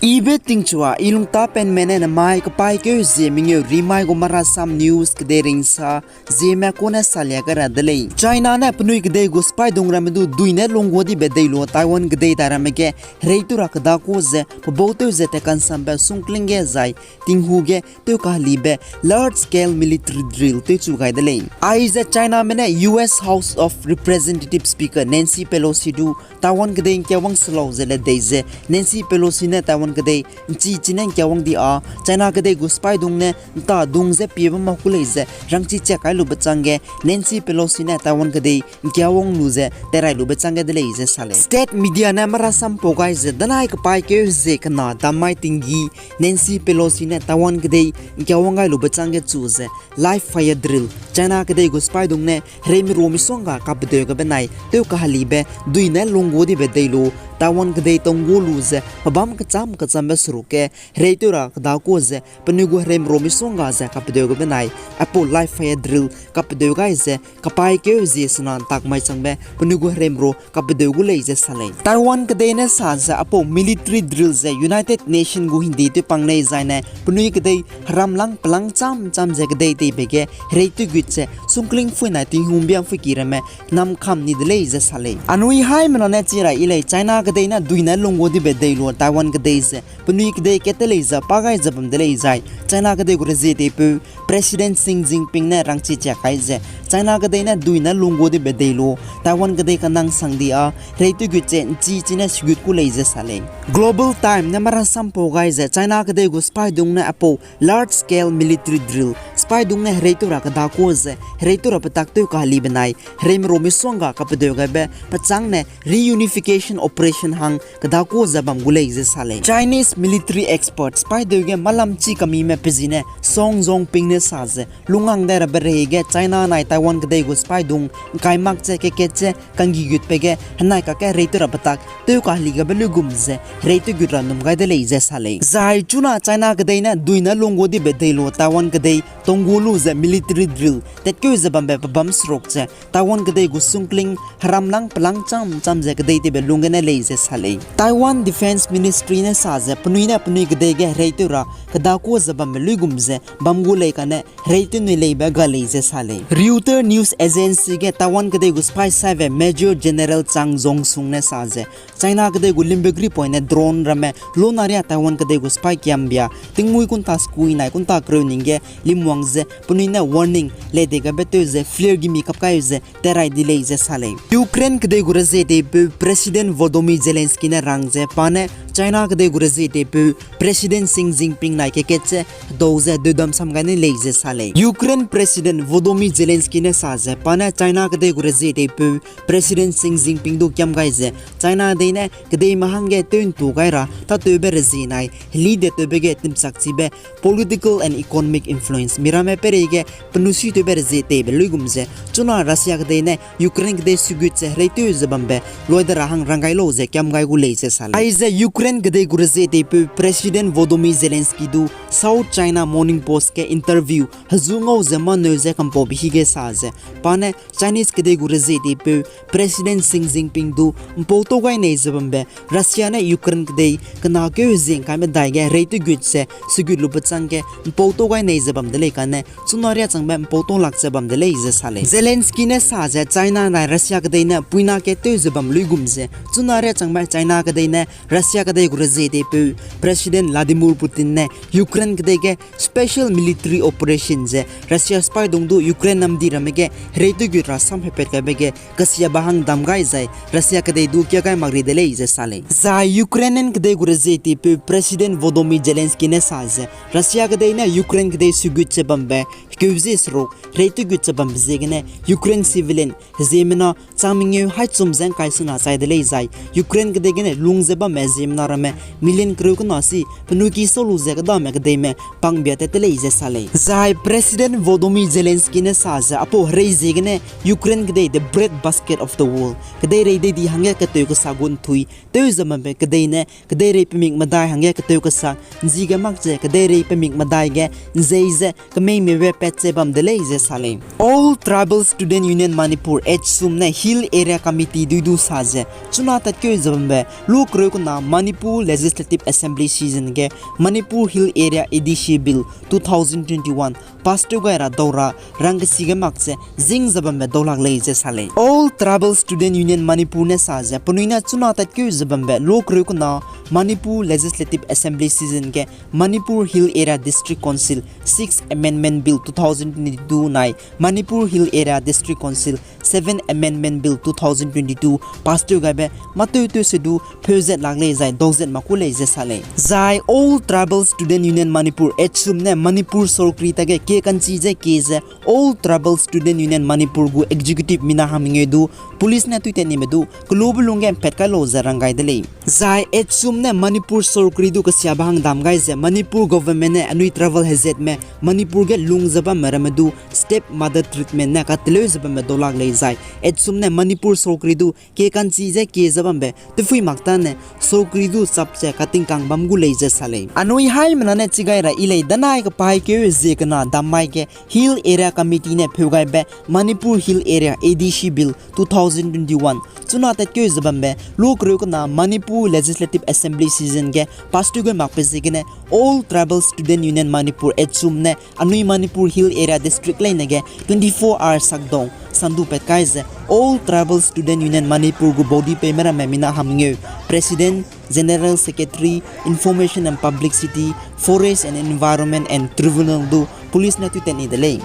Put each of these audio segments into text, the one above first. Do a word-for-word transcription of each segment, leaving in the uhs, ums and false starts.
Ibe tingchua, i lungtapenme ne namai kepaîkeu zie mengeu rimai gu Marasam News kedei ringsa zieme kune salia gai ra de lei. China ne penui kedei gu sipaidung ramme du dui ne lungguadibe deilu Taiwan kedei dai ramme ge hereitew ra kedakua ze pebautew ze teka'nsambe sungkling ge zai tinghu ge tewkahelibe large scale military drill tewchu gai de lei. Aize Chiname ne U S House of Representative Speaker Nancy Pelosi du Taiwan kedei ngkiawang se lau ze le dei ze Nancy Pelosi ne Taiwan kedei nchi chi ne ngkiawang di â China kedei gu sipaidung ne nta dung ze piebe ma ku lei ze rangchi chiak kai lube chângge Nancy Pelosi ne Taiwan kedei ngkiawang lu ze terai lube chângge de lei ze sa lei. State media ne marasam pau gai ze danai kepaîkeu zie kena dammai tinggi Nancy Pelosi ne Taiwan kedei ngkiawang gai lube chângge chu ze live fire drill, China kedei gu sipaidung ne hereime ru misongga kapedeu ge benai tewkahelibe dui ne lungguadibe deilu Taiwan kedei tonggu lu ze pebâm kechâm kechâmbe seruk ge hereitew ra kedakua ze penui gu hereime ru misongga ze kapedeu ge benai aipau live fire drill kapedeu gai ze kepaîkeu zie sena ntak mai changbe penui gu hereime ru kapedeu gu lei ze sa lei. Taiwan kedei ne sa ze aipau military drill ze United Nation gu hingde tewpang lei zaine penui kedei heramlang pelang cham cham ze kedei teibe ge hereitewgut ze sungkling phui nai tinghung biang phuiki ramme namkam ni de lei ze sa lei. Anui haimena ne chi ra i lei China kedei ne dui ne lungguadibe deilu Taiwan kedei ze penui kedei kat te lei ze pa gai ze bam de lei zai China kedei gu rezie teipeu President Xi Jinping ne rangchi chiak kai ze China kedei ne dui ne lungguadibe deilu Taiwan kedei kanang sang di â hereitewgut ze nchi chi ne sigut ku lei ze sa lei. Global Time ne marasam pau gai ze China kedei gu sipaidung ne aipau large scale military drill, sipaidung ne hereitew ra kedakua ze hereitew ra petak tewkaheli benai hereime ru misongga kapedeu gaibe pechâng ne reunification operation hang kedakua ze bam gu lei ze sa lei. Chinese military expert sipaideu ge malam chi kamime pe zi ne Song Zongping ne sa ze lungang dai rabe rehei ge China nai Taiwan kedei gu sipaidung ngkai mak ze kekat ze kanggigutbe ge henai kakge hereitew ra petak tewkaheli gabe luigum ze hereitewgut ra num gai de lei ze sa lei. Zai chuna China kedei ne dui ne lungguadibe deilu Taiwan kedei tonggu lu ze military drill tatkeu ze bambe pebâm seruk ze Taiwan kedei gu sungkling heramlang pelang cham cham ze kedei teibe lung gene lei ze sa lei. Taiwan Defense Ministry ne sa ze penui ne penui kedei ge hereitew ra kedakua ze bambe luigum ze bam gu lei kane hereitew nui leibe ga lei ze sa lei. Reuters News Agency ge Taiwan kedei gu sipai saibe Major General Chang Zongsung ne sa ze China kedei gu limbe gripoine drone ramme lona ria Taiwan kedei gu sipai kiambia tingmui kunta sekui nai kunta kereu ning ge limwang ze penui ne warning lei dei gabe tew ze flare gimi kap kai ze terai di lei ze sa lei. Ukraine kedei gu rezie teipeu President Volodymyr Zelensky ne rang ze pa ne China kedei gu rezie teipeu President Xi Jinping nai kekat ze hedau ze deudam sam gai ne lei ze sa lei. Ukraine President Volodymyr Zelensky ne sa ze pa ne China kedei gu rezie teipeu President Xi Jinping du kiam gai ze China dei ne kedeime hangge tew ntu gai ra tâtewbe rezie nai heli de tewbe ge timchakchibe political and economic influence miramme peireige penui suitewbe rezie teibe luigum ze chuna Russia kedei ne Ukraine kedei sugut ze hereitew ze bambe loi de ra hang rang gai lau ze kiam gai gu lei ze sa lei. Aize Ukraine kedei gu rezie teipeu President Volodymyr Zelensky du South China Morning Post ge interview hezu ngau ze mâneu ze kampau be hige sa ze pa ne Chinese kedei gu rezie teipeu President Xi Jinping du mpau tau gai nei ze bambe Russia ne Ukraine kedei kena keu hezie ngkai medai ge hereitew gut ze sugut lube chângge mpau tau gai nei ze bam de lei kane chuna ria changbe mpau tau lak ze bam de lei ze sa lei. Zelensky ne sa ze China nai Russia kedei ne puina ke tew ze bam luigum ze chuna ria changbe China kedei ne Russia kedei gu rezie teipeu President Vladimir Putin ne Ukraine kedei ge special military operation ze Russia sipaidung du Ukraine namdi ramme ge hereitew gut ra samhepat kaibe ge kesiabe hang dam gai zai Russia kedei du kia gai mak ri de lei ze sa lei. Zai Ukrainian kedei gu rezie teipeu President Volodymyr Zelensky ne sa ze Russia kedei ne Ukraine kedei sugut ze bambe keu ze seruk hereitew gut ze bambe ziegene Ukraine civilian heziemmena chang mengeu haî chum ze ngkai sena chai de lei zai Ukraine kedei gene lung ze bamme heziemmena ramme million kereu kena si penui ki sau lu ze kedame kedeime pangbia tat te lei ze sa lei. Zai President Volodymyr Zelensky ne sa ze aipau herei ziegene Ukraine kedei the bread basket of the world, kedeirei deidi hangge ketew kesa gu nthui tew ze bambe kedei ne kedeirei pemik medai hangge ketew kesa nzi ge mak ze kedeirei pemik medai ge nzei ze kemei meibe ze bam de lei ze sa lei. All Tribal Student Union Manipur, ATSUM ne Hill Area Committee dui du sa ze, chuna tatkeu ze bambe lu kereu kena Manipur Legislative Assembly session ge Manipur Hill Area A D C Bill two thousand twenty-one pass tew gai ra dau ra rangkesi ge mak ze zing ze bambe daulak lei ze sa lei. All Tribal Student Union Manipur ne sa ze, penui ne chuna tatkeu ze bambe lu kereu kena Manipur Legislative Assembly session ge Manipur Hill Area District Council Sixth Amendment Bill two thousand twenty-two nai Manipur Hill Area District Council Seventh Amendment Bill two thousand twenty-two pass tew gaibe mâtew tew se du pheu zet lak lei zai dau zet mak ku lei ze sa lei. Zai All Tribal Student Union Manipur, ATSUM ne Manipur sorkari tage kie kanchi ze kie ze All Tribal Student Union Manipur gu executive mina hangmengeu du police ne tuitat nime du kelube lungge mpat kai lau ze rang gai de lei. Zai ATSUM ne Manipur sorkari du kesiabe hang dam gai ze Manipur government ne anui tribal hezatme Manipur ge lung ze bamme ramme du stepmother treatment ne kateleu ze bamme daulak lei zai ATSUM ne Manipur sorkari du kie kanchi ze kie ze bambe tefui mak tane sorkari du chap ze katingkang bam gu lei ze sa lei. Anui haimena ne chigai ra yi lei, danai kepaîkeu hezie kena dam mai ge Hill Area Committee ne pheu gaibe Manipur Hill Area A D C Bill two thousand twenty-one chuna tatkeu ze bambe lu kereu kena Manipur Legislative Assembly session ge pass tew gai makbe ziegene All Tribal Student Union Manipur, ATSUM ne anui Manipur Hill Area District leine ge twenty-four hour shutdown sandu pat kai ze All Tribal Student Union Manipur gu body peime ramme mina hangmengeu President, General Secretary, Information and Publicity, Forest and Environment and Tribunal du police ne tuitat ni de lei.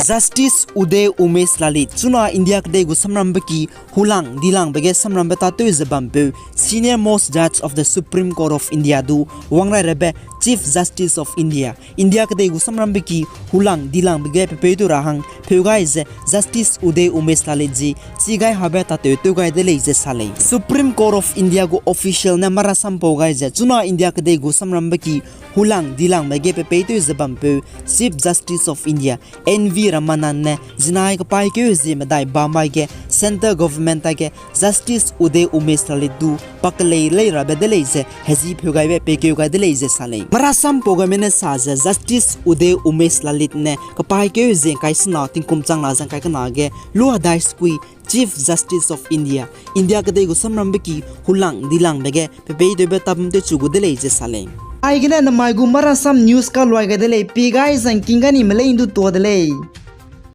Justice Uday Umesh Lalit, chuna India kedei gu samrambe ki hulang dilangbe ge samrambe tatew ze bampeu, senior most judge of the Supreme Court of India du wangrai rabe Chief Justice of India, India kedei gu samrambe ki hulang dilangbe ge pepeu du ra hang pheu gai ze Justice Uday Umesh Lalit ji chigai habe tatew tew gai de lei ze sa lei. Supreme Court of India gu official ne marasam pau gai ze chuna India kedei gu samrambe ki hulang dilangbe ge pepeu tew ze bampeu Chief Justice of India N V Ramanand ne zinai kepaîkeu hezie medai bam mai ge Centre Government tage Justice Uday Umesh Lalit du pakelei lei rabe de lei ze hezi pheu gaibe peikeu gai de lei ze sa lei. Marasam pau gaime ne sa ze Justice Uday Umesh Lalit ne kepaîkeu hezie ngkai sena tingkum chang na ze ngkai kena ge lu hedai sekui Chief Justice of India, India kedei gu samrambe ki hulang dilangbe ge pepei tewbe tabum tewchu gu de lei ze sa lei. Aigene namai gu marasam news kaluai gai de lei, pi gai zangking ga ni melei ndu tua de lei.